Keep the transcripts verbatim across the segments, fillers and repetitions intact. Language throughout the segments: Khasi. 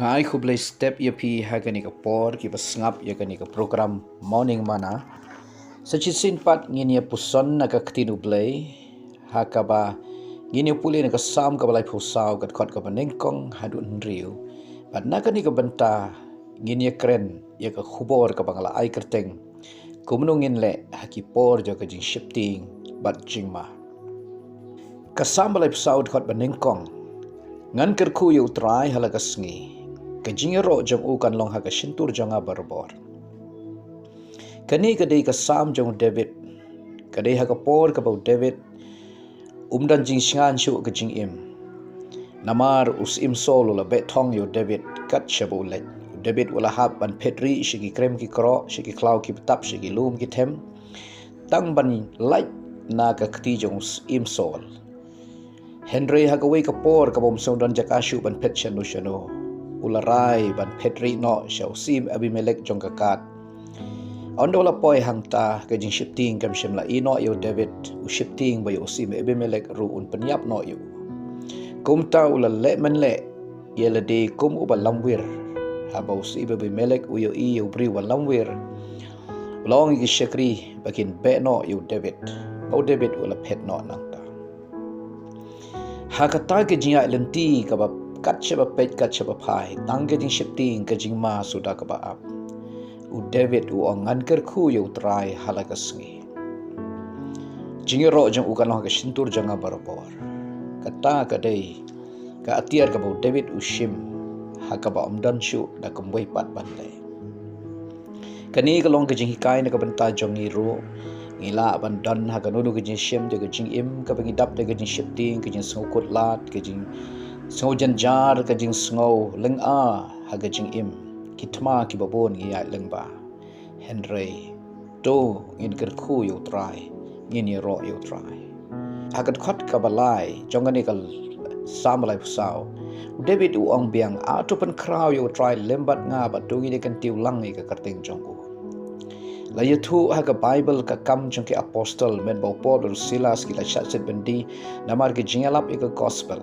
Nga ai khublei step ïa phi ha kane ka por kiba sngap ïa kane ka program Morning Manna. Sa shisien pat ngin ïa puson na ka ktien U Blei, ha kaba ngin ïa pule na ka Salm kaba laiphew saw, ka dkhot kaba nyngkong haduh hynriew. Bad na kane ka bynta ngin ïa kren ïa ka khubor kaba nga la ai kyrteng Kumno Ngin Leh ha ki Por Jong Ka Jingsheptieng bad Jingma. Ka Salm ba laiphew saw, dkhot ba nyngkong. Ngan kyrkhu ïa U Trai ha la ka sngi, ka jingïaroh jong u kan long ha ka shyntur jong nga barabor. Kane ka dei ka Salm jong u David. Ka dei ha ka por kaba u David um don jingsngewsih shuh ka jingim. Namar u Syiem Saul u la beh thong ïa u David kat shaba u leit. U David u la hap ban phet rieh sha ki krem ki kroh, sha ki khlaw ki btap, sha ki lum ki them, tang ban lait na ka kti jong u Syiem Saul. Hynrei ha kawei ka por kaba um sngewdon jaka shuh ban phet shano shano, u la rai ban phet rieh noh sha u Syiem Abimelek jong ka Gath. Ynda u la poi hangta, ka jingsheptieng kam shym la ïeh noh ïa u David, u sheptieng ba ïa u Syiem Abimelek ruh un pynïap noh ïa u. Kumta u la leh mynleh ïa lade kum uba lamwir. Haba u Syiem Abimelek u ïohi ïa u briew uba lamwir, u la ong ïa ki shakri ba kin beh noh ïa u David. Ba u David u la phet noh nangta. Ha kata ka jingïaid lynti kaba kat shaba peit kat shaba phai, tang ka jingsheptieng, ka jingma suda kaba ap, u David u ong, ngan kyrkhu ïa U Trai ha la ka sngi. Jingïaroh jong u kan long ha ka shyntur jong nga barabor. Kata ka dei ka atiar kaba u David u shim ha kaba um don shuh da kumwei pat ban leh. Kane ka long ka jinghikai na ka bynta jong ngi ruh. Ngi lah ban don ha kano kano ka jingshem jong ka jingim kaba ngi dap da ka jingsheptieng, ka jingsngewkhuslai, ka jingsngew jynjar, ka jingsngew lynga ha ka jingim. Ki thma kiba bun ngi ïaid lyngba. Hynrei to ngin kyrkhu ïa U Trai, ngin ïaroh ïa U Trai. Ha ka dkhot kaba lai jong kane ka Salm ba laiphew saw, u David u ong biang, ah, to pynkhraw ïa U Trai lem bad nga, bad to ngin ïa kyntiew lang ïa ka kyrteng jong u. La ïathuh ha ka Baibl ka Kam jong ki Apostol, mynba u Paul bad u Silas ki la shah shit byndi namar ka jingïalap ïa ka gospel.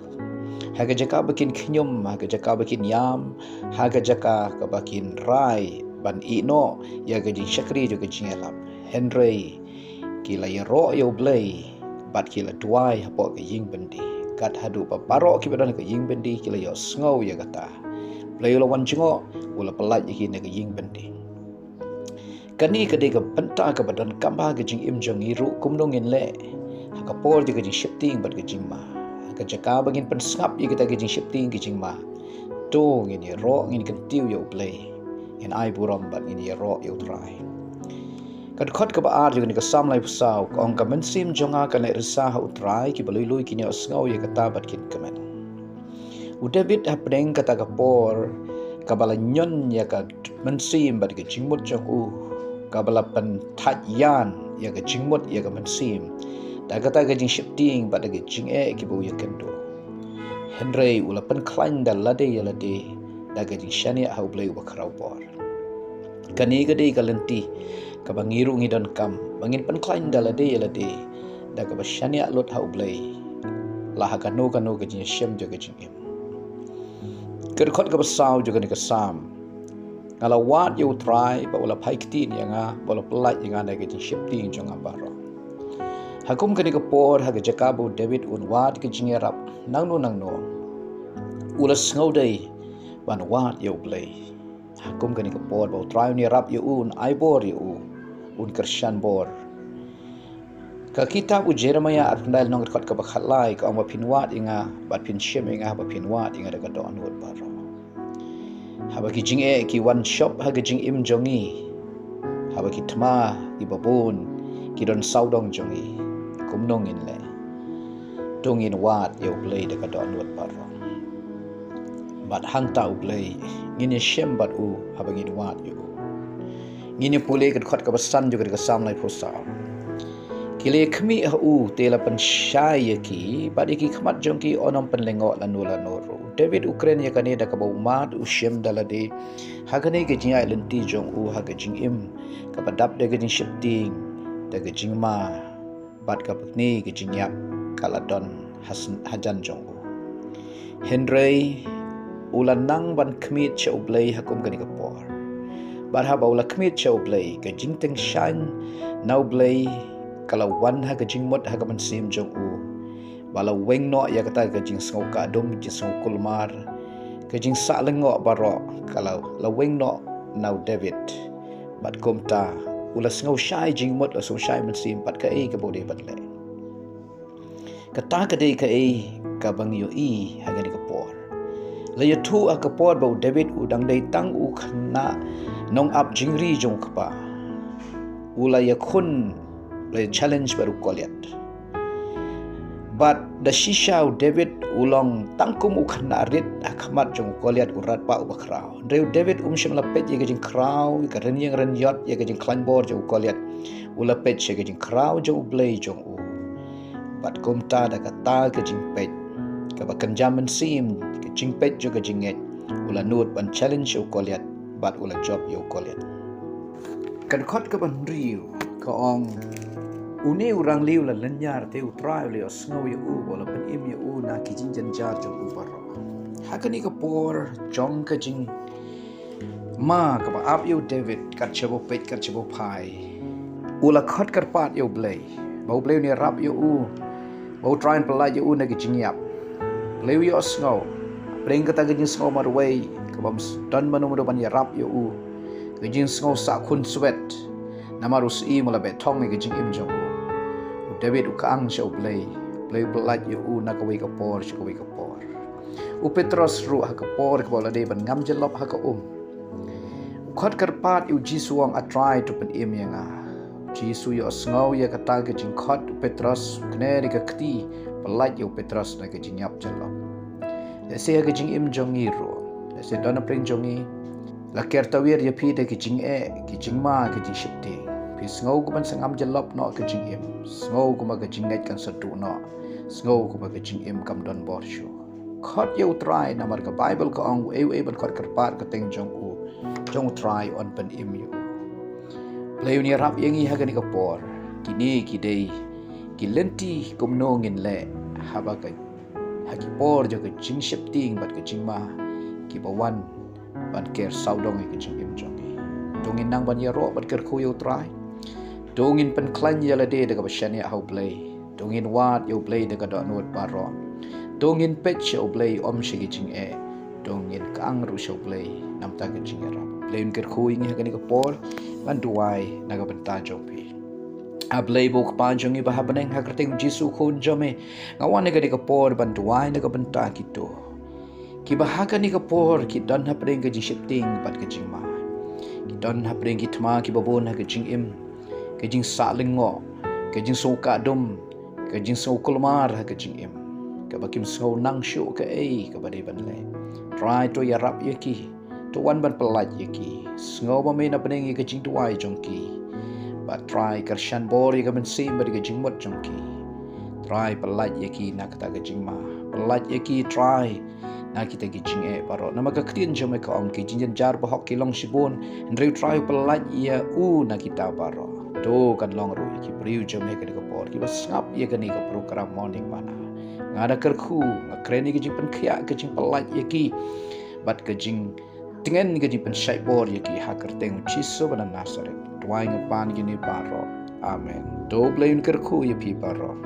Ha ka jaka ba kin khñium, ha ka jaka ba kin ïam, ha ka jaka kaba kin rai ban ïeh noh ïa ka jingshakri jong ka jingïalap, hynrei ki la ïaroh ïa U Blei bad ki la duwai hapoh ka ïing byndi. Kat haduh ba baroh kiba don ha ka ïing byndi ki la ïohsngew ïa kata. U Blei u la wan jngoh, u la pyllait ïa ki na ka ïing byndi. Kane ka dei ka bynta kaba donkam ha ka jingim jong ngi ruh, kumno ngin leh ha ka por jong ka jingsheptieng bad ka jingma. Ha ka jaka ba ngin pynsngap ïa kita ka jingsheptieng ka jingma, to ngin ïaroh, ngin kyntiew ïa U Blei, ngin ai burom bad ngin ïaroh ïa U Trai. Ka dkhot kaba ar jong kane ka Salm laiphew saw ka ong, ka mynsiem jong nga kan leh risa ha U Trai, kiba lui lui kin ïohsngew ïa kata bad kin kmen. U David hapdeng kata ka por kaba la ñion ïa ka mynsiem bad ka jingmut jong u, kaba la pynthait ïan ïa ka jingmut ïa ka mynsiem da kata ka jingsheptieng bad da ka jingeh kiba u ïakynduh. Hynrei u la pynkhlaiñ da lade ïa lade da ka jingshaniah ha U Blei uba khraw bor. Kane ka dei ka lynti kaba ngi ruh ngi donkam, ba ngin pynkhlaiñ da lade ïa lade da kaba shaniah lut ha U Blei, la ha kano kano ka jingshem jong ka jingim. Ka dkhot kaba saw jong kane ka Salm. Nga la wad ïa U Trai, ba u la phai ktien ïa nga, ba u la pyllait ïa nga na ka jingsheptieng jong nga baroh. Ha kum kane ka por, ha ka jaka ba u David un wad ka jingïarap nangno nangno, u la sngewdei ban wad ïa U Blei. Ha kum kane ka por ba U Trai un ïarap ïa u, un ai bor ïa u, un kyrshan bor. Ka kitab u Jeremaïah arphew khyndai lynnong, ka dkhot kaba khatlai ka ong, ba phin wad ïa nga, bad phin shim ïa nga, ba phin wad ïa nga da ka dohnud baroh. Haba ki jingeh ki wan shop ha ka jingim jong ngi, haba ki thma kiba bun ki don sawdong jong ngi, kumno ngin leh? To ngin wad ïa U Blei da ka dohnud baroh. Bad hangta U Blei ngin ïashem bad u haba ngin wad ïa u. Ngin ïa pule ka dkhot kaba san jong ka Salm laiphew saw. Ki la ïakhmih ha u, te la pynshai ïa ki, bad ïa ki khmat jong ki yn ym pynlyngngoh lano lano ruh. David u kren ïa kane da kaba u mad u shim da lade ha kane ka jingïaid lynti jong u ha ka jingim kaba dap da ka jingsheptieng, da ka jingma, bad kaba kane ka jingïap ka la don ha sn-, hajan jong u. Hynrei U la nang ban khmied sha U Blei ha kum kane ka por. Bad haba u la khmied sha U Blei, ka jingtyngshaiñ na U Blei ka la wan ha ka jingmut ha ka mynsiem jong u. Ba la weng noh ïa kata ka jingsngew kahdum, jingsngew kulmar, ka jingsah lyngngoh baroh, ka la, la weng noh na u David. Bad kumta, u la sngew shai jingmut, la sngew shai mynsiem, bad kaei kaba u dei ban leh. Kata ka dei kaei kaba ngi ïohi ha kane ka por. La ïathuh ha ka por ba u David u dang dei tang u khynnah nongap jingri jong u kpa. U la ïakhun, la ïa challenge bad u Goliath. Bad da shisha u David u long tang kum u khynnah rit ha khmat jong u Goliath u rangbah uba khraw. Hynrei u David um shym la peit ïa ka jingkhraw, ïa ka rynïeng rynïot, ïa ka jingkhlaiñ bor jong u Goliath. U la peit sha ka jingkhraw jong U Blei jong u. Bad kumta da kata ka jingpeit kaba kynja mynsiem, ka jingpeit jong ka jingngeit, u la nud ban challenge ïa u Goliath, bad u la jop ïa u Goliath. Ka dkhot kaba hynriew ka ong, une u rangli u la lynñiar, te U Trai u la ïohsngew ïa u, bad u la pynim ïa u na ki jingjynjar jong u baroh. Ha kane ka por jong ka jing ma kaba ap ïa u David, kat shaba peit, kat shaba phai, u la khot kyrpad ïa U Blei, ba U Blei un ïarap ïa u, ba U Trai un pyllait ïa u na ka jingïap. Blei u ïohsngew, pyrshah kata ka jingsngew marwei, kaba ym don mano mano ban ïarap ïa u. Ka jingsngew sah khun swet, namar u syiem u la beh thong ïa ka jingim jong u. U David u kyang sha U Blei, Blei u pyllait ïa u na kawei ka por sha kawei ka por. U Petros ruh ha ka por kaba u la dei ban ngam jyllop ha ka um, u khot kyrpad ïa U Jisu, u ong, A Trai, to pynim ïa nga. U Jisu u ïohsngew ïa kata ka jingkhot u Petros, u kner ïa ka kti, pyllait ïa u Petros na ka jingïap jyllop. Lehse ha ka jingim jong ngi ruh, lehse don hapdeng jong ngi, la ker tawir ïa phi da ki jingeh, ki jingma, ki jingsheptieng. Phi sngew kumba sa ngam jyllop noh ka jingim, sngew kumba ka jingngeit kan sa duh noh, sngew kumba ka jingim kam don bor shuh. Khot ïa U Trai, namar ka Baibl ka ong, uei uei ban khot kyrpad kyrteng jong u, jong U Trai un pynim ïa u. Blei un ïarap ïa ngi ha kane ka por. Kine ki dei ki lynti kumno ngin leh haba ka, ha ki por jong ka jingsheptieng bad ka jingma kiba wan ban ker sawdong ïa ka jingim jong ngi. To ngin nang ban ïaroh bad kyrkhu ïa U Trai. To ngin pynkhlaiñ ïa lade da kaba shaniah ha U Blei. To ngin wad ïa U Blei da ka dohnud baroh. To ngin peit sha U Blei, ym sha ki jingeh. To ngin kyang ruh sha U Blei namar ka jingïarap. Blei un kyrkhu ïa ngi ha kane ka por ban duwai na ka bynta jong phi. A Blei ba u Kpa jong ngi ba ha bneng, ha ka kyrteng U Jisu Khun jong me, nga wan ha kane ka por ban duwai na ka bynta kito kiba ha kane ka por ki don hapdeng ka jingsheptieng bad ka jingma. Ki don hapdeng ki thma kiba bun ha ka jingim, ka jingsah lyngngoh, ka jingsngew kahdum, ka jingsngew kulmar ha ka jingim, kaba kim sngew nang shuh kaei kaba dei ban leh. Trai to ïarap ïa ki, to wan ban pyllait ïa ki. Sngew ba me na bneng ïa ka jingduwai jong ki. Bad Trai kyrshan bor ïa ka mynsiem bad ka jingmut jong ki. Trai pyllait ïa ki na kata ka jingma. Pyllait ïa ki Trai na kita ki jingeh baroh. Namar ka ktien jong me ka ong, ki jingjynjar bahok ki long shibun, hynrei Trai u pyllait ïa u na kita baroh. To kan long ruh ïa ki briew jong me ha kane ka por kiba sngap ïa kane ka program Morning Manna. Nga da kyrkhu, nga kren ïa ka jingpynkhiah, ka jingpyllait ïa ki bad ka jing tngen ka jingpynshait bor ïa ki ha ka kyrteng U Jisu ba na Nasaret. Duwai nga pan kine baroh. Amen. To Blei un kyrkhu ïa phi baroh.